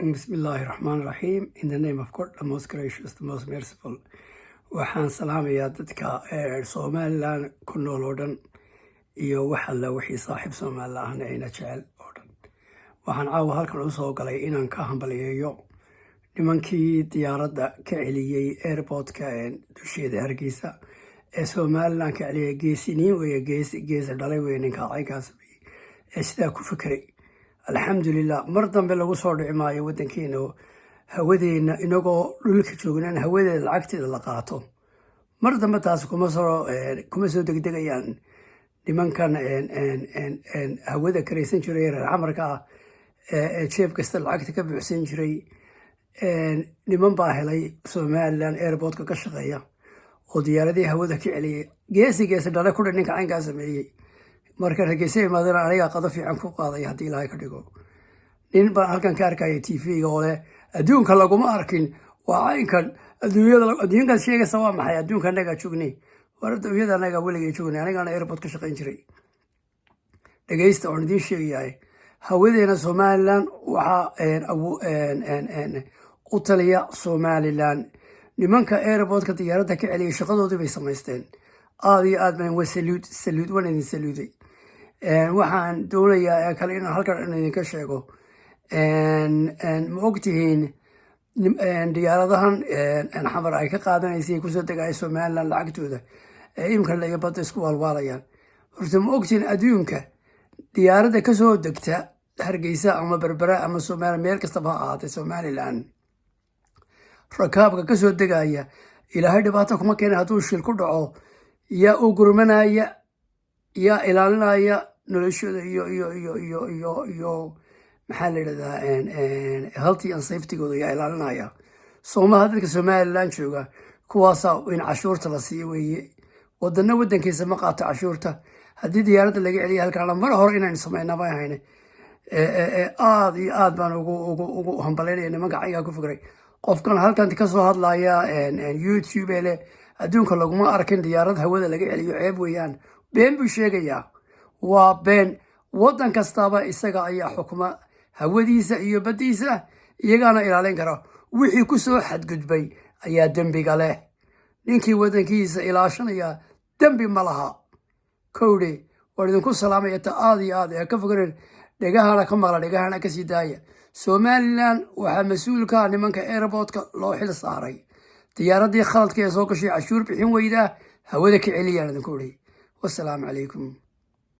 Bismillahi Rahman Rahim. In the name of God, the most gracious, the most merciful. Waxaan salaamayaa dadka Somaliland ku nool oo dhan iyo wax alla wixii saaxiib Somaliland ahna ayna jecel oo dhan. Waxaan caawa halkan u soo galay inaan ka hambaliyeeyo nimankii diyaaradda ka celiyey airportka dusheeda Hargeysa ee Somaliland ka celiyay. Geesiniin weeye, geesi geesi dhalay weye ninka caynkaas ee sidaa ku fekeray. Alxamdulilah, mar dambe lagu soo dhici maayo waddankeena, hawadeena inagoo dhulka joognan hawadeeda lacagteeda la qaato. Mar dambe taas kuma soo degdegayaan nimankan hawada karaysan jiray, reer xamarka ah ee jeeb kasta lacagta ka buuxsan jiray. Niman baa helay Somaliland airportka ka shaqeeya oo diyaaradihii hawada ka celiyay. Geesi geesi dhale kudha ninka caynkaa sameeyey. Marka Hargeysa imaadana anigaa qado fiican ku qaaday haddii Ilaahay ka dhigo. Nin baan halkan ka arkaya TV-ga oo leh adduunka laguma arkin, waa caynkan adduunyada. Adduunkaad sheegaysa waa maxay? Adduunka annagaa joognay. War, adduunyada annagaa weligay joognay, anigaana airport ka shaqayn jiray. Dhegeysta, oon idiin sheegayahay, hawadeena Somaliland waxaa u taliya Somaliland. Nimanka airportka diyaaradda ka celiyay shaqadoodii bay samaysteen. Aada iyo aad baan wa salute, salute, waan idin saluuday. Waxaan doonayaa kale inaan halkan idinka sheego: ma ogtihiin diyaaradahan Xamar ay ka qaadanaysay kusoo degaya Somaliland lacagtooda ee imika iyo badda isku waalwaalayaan? Horta ma ogtihiin adduunka diyaaradda kasoo degta Hargeysa ama Berbera ama Somalia, meel kastaba ha ahaatee, Somaliland rakaabka kasoo degaya, Ilaahay dhibaato kuma keena, hadduu shil ku dhaco yaa u gurmanaya, yaa ilaalinaya noloshooda iyo maxaa la yidhahdaa, healthy and safetygooda yaa ilaalinaya? Soomaha dadka Somaliland jooga kuwaasaa in cashuurta la siiyo weeye. Wadana wadankiisa ma qaato cashuurta. Haddii diyaaradda laga celiya halkaana mar hore inaynu sameynaa bay ahayne. Aada iyo aad baan ugu hambalaynaya nimanka caynkaa ku fikray. Qofkan halkan kasoo hadlaya YouTube ee leh adduunka laguma arkin diyaarad hawada laga celiyo, ceeb weeyaan, been buu sheegayaa, waa been. Waddan kastaaba isaga ayaa xukma hawadiisa iyo baddiisa, iyagaana ilaalin kara. Wixii ku soo xadgudbay ayaa dembiga leh. Ninkii waddankiisa ilaashanaya dembi ma laha. Kowdhe, waan idinku salaamaya. Ta aada iyo aad ee ka fogareen, dhegahana ka maqla, dhegahana kasii daaya. Somaliland waxaa mas-uulka nimanka airportka loo xil saaray diyaaraddii khaladka ee soo gashay cashuur bixin weydaa hawada ka celiyaan idinku idhi. Wasalaamu calaykum.